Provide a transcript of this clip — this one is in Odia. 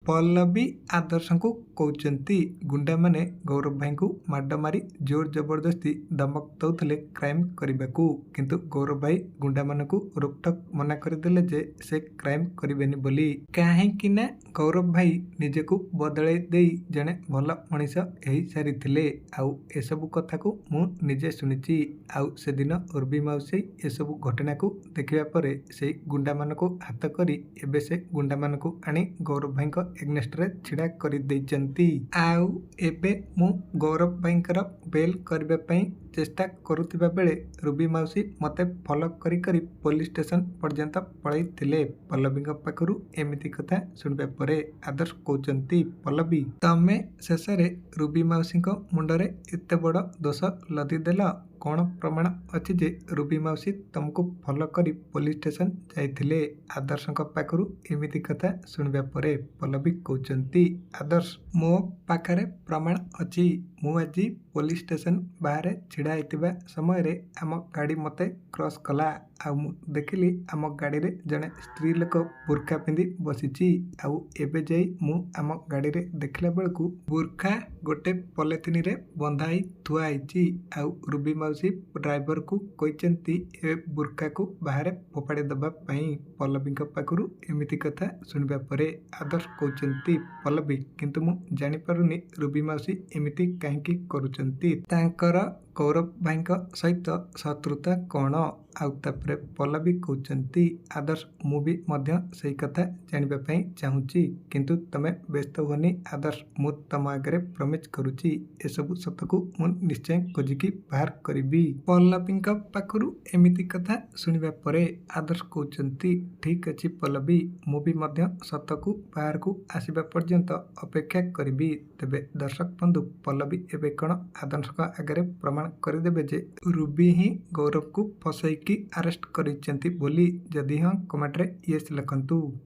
ପଲ୍ଲବୀ ଆଦର୍ଶଙ୍କୁ କହୁଛନ୍ତି, ଗୁଣ୍ଡାମାନେ ଗୌରବ ଭାଇଙ୍କୁ ମାଡ଼ ମାରି ଜୋର ଜବରଦସ୍ତି ଧମକ ଦେଉଥିଲେ କ୍ରାଇମ୍ କରିବାକୁ। କିନ୍ତୁ ଗୌରବ ଭାଇ ଗୁଣ୍ଡାମାନଙ୍କୁ ରୋକଠୋକ୍ ମନା କରିଦେଲେ ଯେ ସେ କ୍ରାଇମ୍ କରିବେନି ବୋଲି। କାହିଁକି ନା ଗୌରବ ଭାଇ ନିଜକୁ ବଦଳେଇ ଦେଇ ଜଣେ ଭଲ ମଣିଷ ହେଇସାରିଥିଲେ। ଆଉ ଏସବୁ କଥାକୁ ମୁଁ ନିଜେ ଶୁଣିଛି। ଆଉ ସେଦିନ ରୁବି ମାଉସୀ ଏସବୁ ଘଟଣାକୁ ଦେଖିବା ପରେ ସେଇ ଗୁଣ୍ଡାମାନଙ୍କୁ ହାତ କରି ଏବେ ସେ ଗୁଣ୍ଡାମାନଙ୍କୁ ଆଣି ଗୌରବ ଭାଇଙ୍କ ଏଗନେଷ୍ଟରେ ଛିଡ଼ା କରିଦେଇଛନ୍ତି। ଆଉ ଏବେ ମୁଁ ଗୌରବ ଭାଇଙ୍କର ବେଲ୍ କରିବା ପାଇଁ ଚେଷ୍ଟା କରୁଥିବା ବେଳେ ରୁବି ମାଉସୀ ମୋତେ ଫଲୋ କରି କରି ପୋଲିସ ଷ୍ଟେସନ ପର୍ଯ୍ୟନ୍ତ ପଳେଇଥିଲେ। ପଲ୍ଲବୀଙ୍କ ପାଖରୁ ଏମିତି କଥା ଶୁଣିବା ପରେ ଆଦର୍ଶ କହୁଛନ୍ତି, ପଲ୍ଲବୀ, ତମେ ଶେଷରେ ରୁବି ମାଉସୀଙ୍କ ମୁଣ୍ଡରେ ଏତେ ବଡ଼ ଦୋଷ ଲଦିଦେଲ। କ'ଣ ପ୍ରମାଣ ଅଛି ଯେ ରୁବି ମାଉସୀ ତମକୁ ଫଲୋ କରି ପୋଲିସ ଷ୍ଟେସନ ଯାଇଥିଲେ? ଆଦର୍ଶଙ୍କ ପାଖରୁ ଏମିତି କଥା ଶୁଣିବା ପରେ ପଲ୍ଲବୀ କହୁଛନ୍ତି, ଆଦର୍ଶ, ମୋ ପାଖରେ ପ୍ରମାଣ ଅଛି। ମୁଁ ଆଜି ପୋଲିସ ଷ୍ଟେସନ ବାହାରେ ଛିଡ଼ା ହେଇଥିବା ସମୟରେ ଆମ ଗାଡ଼ି ମୋତେ କ୍ରସ୍ କଲା। ଆଉ ମୁଁ ଦେଖିଲି ଆମ ଗାଡ଼ିରେ ଜଣେ ସ୍ତ୍ରୀ ଲୋକ ବୁର୍ଖା ପିନ୍ଧି ବସିଛି। ଆଉ ଏବେ ଯାଇ ମୁଁ ଆମ ଗାଡ଼ିରେ ଦେଖିଲା ବେଳକୁ ବୁର୍ଖା ଗୋଟେ ପଲିଥିନରେ ବନ୍ଧା ହେଇ ଥୁଆ ହେଇଛି। ଆଉ ରୁବି ମାଉସୀ ଡ୍ରାଇଭରକୁ କହିଛନ୍ତି ଏ ବୁର୍ଖାକୁ ବାହାରେ ଫୋପାଡ଼ି ଦେବା ପାଇଁ। ପଲ୍ଲବୀଙ୍କ ପାଖରୁ ଏମିତି କଥା ଶୁଣିବା ପରେ ଆଦର୍ଶ କହୁଛନ୍ତି, ପଲ୍ଲବୀ, କିନ୍ତୁ ମୁଁ ଜାଣିପାରୁନି ରୁବି ମାଉସୀ ଏମିତି କାହିଁକି କରୁଛନ୍ତି। ତାଙ୍କର ଗୌରବ ଭାଇଙ୍କ ସହିତ ଶତ୍ରୁତା କ'ଣ? ଆଉ ତାପରେ ପଲ୍ଲବୀ କହୁଛନ୍ତି, ଆଦର୍ଶ, ମୁଁ ବି ମଧ୍ୟ ସେଇ କଥା ଜାଣିବା ପାଇଁ ଚାହୁଁଛି। କିନ୍ତୁ ତମେ ବ୍ୟସ୍ତ ହୁଅନି ଆଦର୍ଶ, ମୁଁ ତମ ଆଗରେ ପ୍ରମିଜ କରୁଛି, ଏସବୁ ସତକୁ ମୁଁ ନିଶ୍ଚୟ ଖୋଜିକି ବାହାର କରିବି। ପଲ୍ଲବୀଙ୍କ ପାଖରୁ ଏମିତି କଥା ଶୁଣିବା ପରେ ଆଦର୍ଶ କହୁଛନ୍ତି, ଠିକ୍ ଅଛି ପଲ୍ଲବୀ, ମୁଁ ବି ମଧ୍ୟ ସତକୁ ବାହାରକୁ ଆସିବା ପର୍ଯ୍ୟନ୍ତ ଅପେକ୍ଷା କରିବି। ତେବେ ଦର୍ଶକ ବନ୍ଧୁ, ପଲ୍ଲବୀ ଏବେ କ'ଣ ଆଦର୍ଶଙ୍କ ଆଗରେ ପ୍ରମାଣ କରିଦେବେ ଯେ ରୁବି ହିଁ ଗୌରବକୁ ଫସେଇକି ଆରେଷ୍ଟ କରିଛନ୍ତି ବୋଲି? ଯଦି ହଁ, କମେଣ୍ଟରେ ୟେସ୍ ଲେଖନ୍ତୁ।